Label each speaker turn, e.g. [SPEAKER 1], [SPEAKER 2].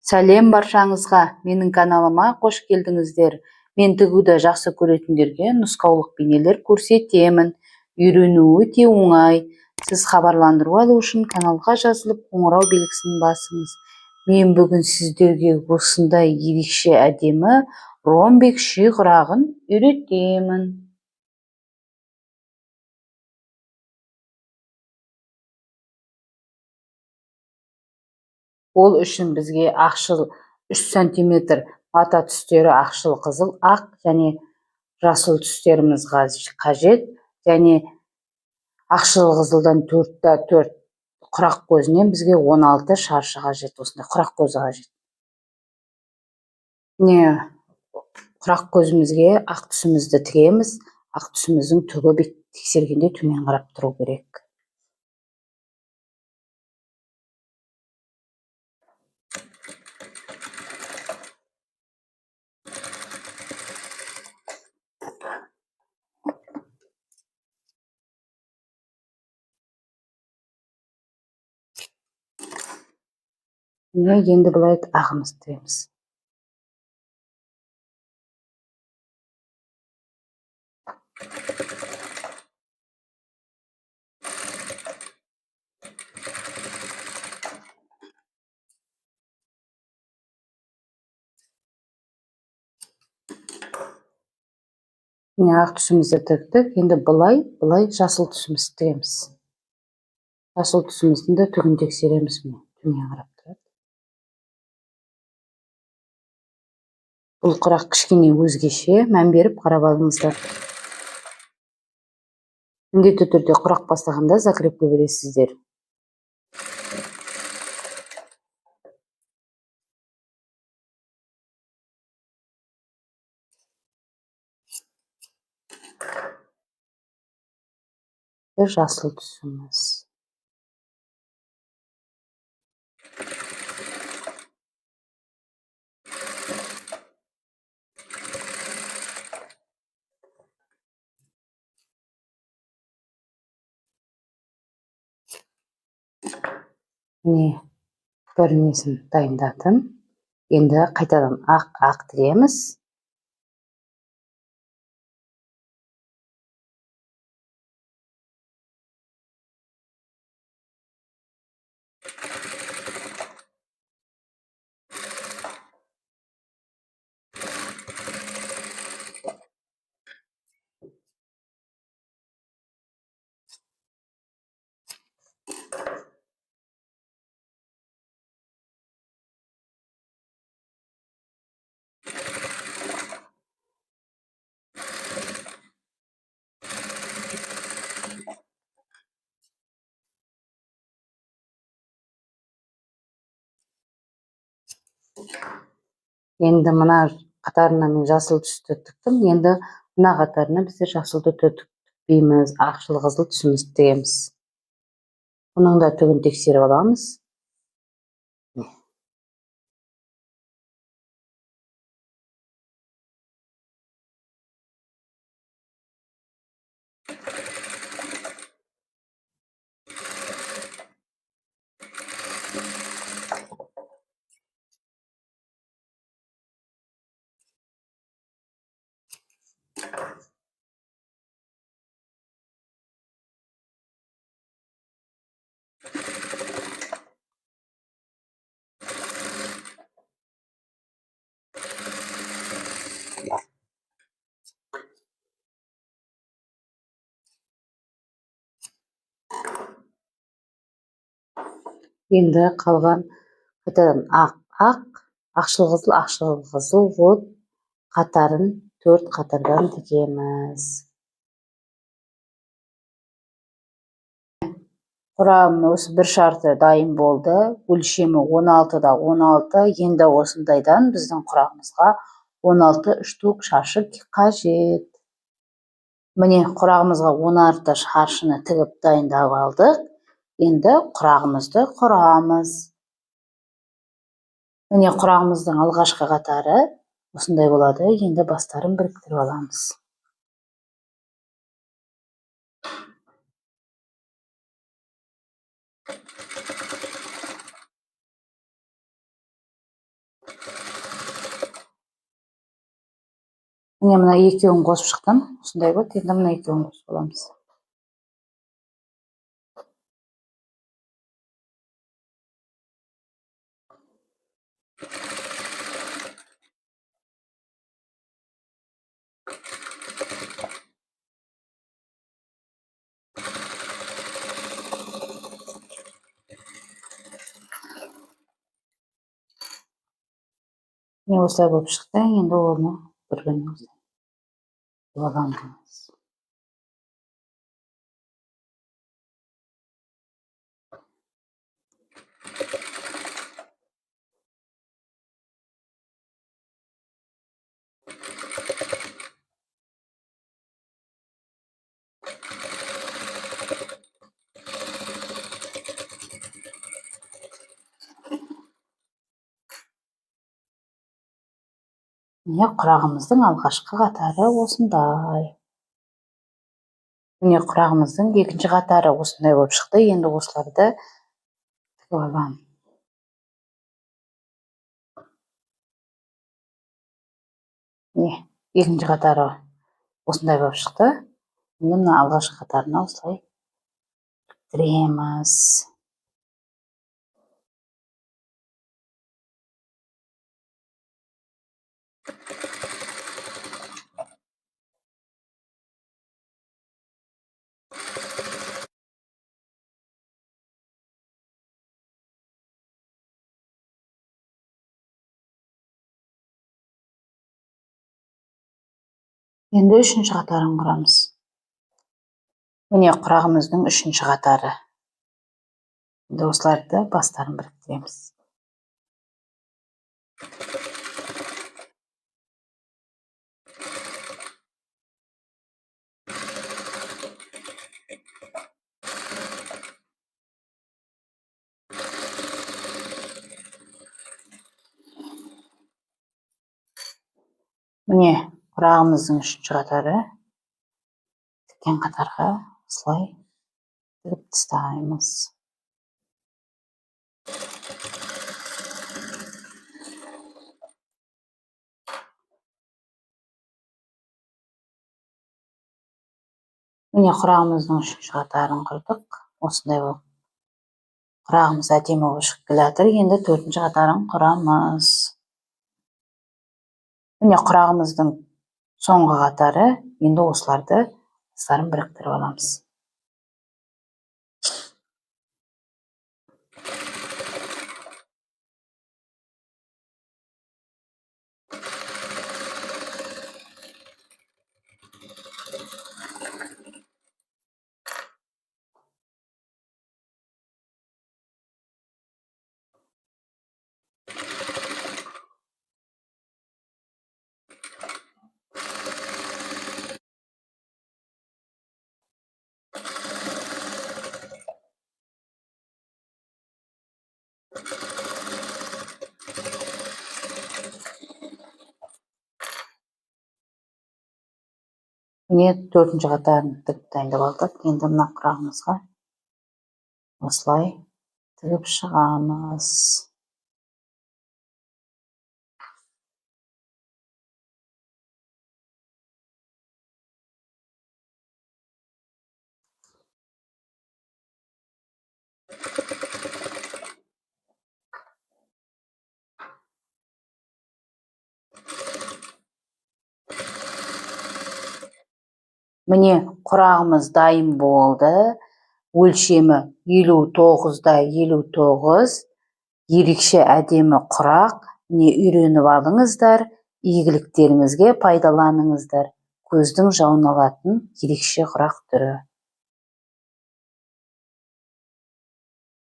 [SPEAKER 1] Сәлем баршаңызға! Менің каналыма қош келдіңіздер. Мен тігуді жақсы көретіндерге нұсқаулық бейнелер көрсетемін. Үйрену өте оңай. Сіз хабарландыру алу үшін каналға жазылып, қоңырау белгісін басыңыз. Мен бүгін сіздерге осындай ерекше әдемі ромбик ши құрағын үйретемін. Ол үшін бізге ақшыл 3 сантиметр мата түстері ақшыл, қызыл, ақ және жасыл түстеріміз қажет. Және ақшыл қызылдан 4-4 құрақ көзінен бізге 16 шаршы қажет, осындай құрақ көзі қажет. Міне, құрақ көзімізге ақ түсімізді тігеміз. Ақ түсіміздің түгі бет тексергенде төмен қарап тұру керек. Міне, енді былай ағымызды тігеміз. Міне, ақ түсімізді тіктік. Енді былай, былай жасыл түсімізді тігеміз. Жасыл түсіміздің де түгін тексереміз. Міне, төмен қарап тұрады. Бұл құрақ кішкене өзгеше, мән беріп қарап алыңыздар. Міндетті түрде құрақ бастағанда закрепке бересіздер. Жасыл түсіміз. Міне, бір несін дайындадым. Енді қайтадан ақ тігеміз. Енді мына қатарына мен жасыл түсті тіктім. Енді мына қатарына біздер жасылды тікпейміз, ақшыл қызыл түсімізді тігеміз. Бұның да түгін тексеріп аламыз. Енді қалған қайтадан ақ, ақ, ақшыл қызыл, ақшыл қызыл қылып қатарын 4 қатардан тігеміз. Құрамы осы бір шарты дайын болды. Өлшемі 16-да 16. Енді осындайдан біздің құрағымызға 16 штук шаршы қажет. Міне, құрағымызға 16 шаршыны тігіп дайындап алдық. Енді құрағымызды құрамыз. Міне, құрағымыздың алғашқы қатары осындай болады. Енді бастарын біріктіріп аламыз. Міне, мына екеуін қосып шықтым. Осындай болды. Енді мына екеуін қосып аламыз. Міне, осылай болып шықты. Енді оны бір-біріне аламыз. Міне, құрағымыздың алғашқы қатары осындай. Міне, құрағымыздың екінші қатары осындай болып шықты. Енді осыларды тігіп аламын. Міне, екінші қатары осындай болып шықты. Енді мына алғашқы қатарына осылай біріктіреміз. Енді үшінші қатарын құрамыз. Міне, құрағымыздың үшінші қатары. Енді осыларды бастарын біріктіреміз. Міне, құрағымыздың үшінші қатары. Тіккен қатарға осылай тігіп тастаймыз. Міне, құрағымыздың үшінші қатарын құрдық. Осындай болып құрағымыз әдемі болып шығып келе жатыр. Енді төртінші қатарын құрамыз. Міне, құрағымыздың соңғы қатары. Енді осыларды бастарын біріктіріп аламыз. Міне, төртінші қатарын тігіп дайындап алдық. Енді мына құрағымызға осылай тігіп шығамыз. Міне, құрағымыз дайын болды. Өлшемі 59-да 59. Ерекше әдемі құрақ. Міне, үйреніп алыңыздар, игіліктеріңізге пайдаланыңыздар. Көздің жауын алатын ерекше құрақ түрі.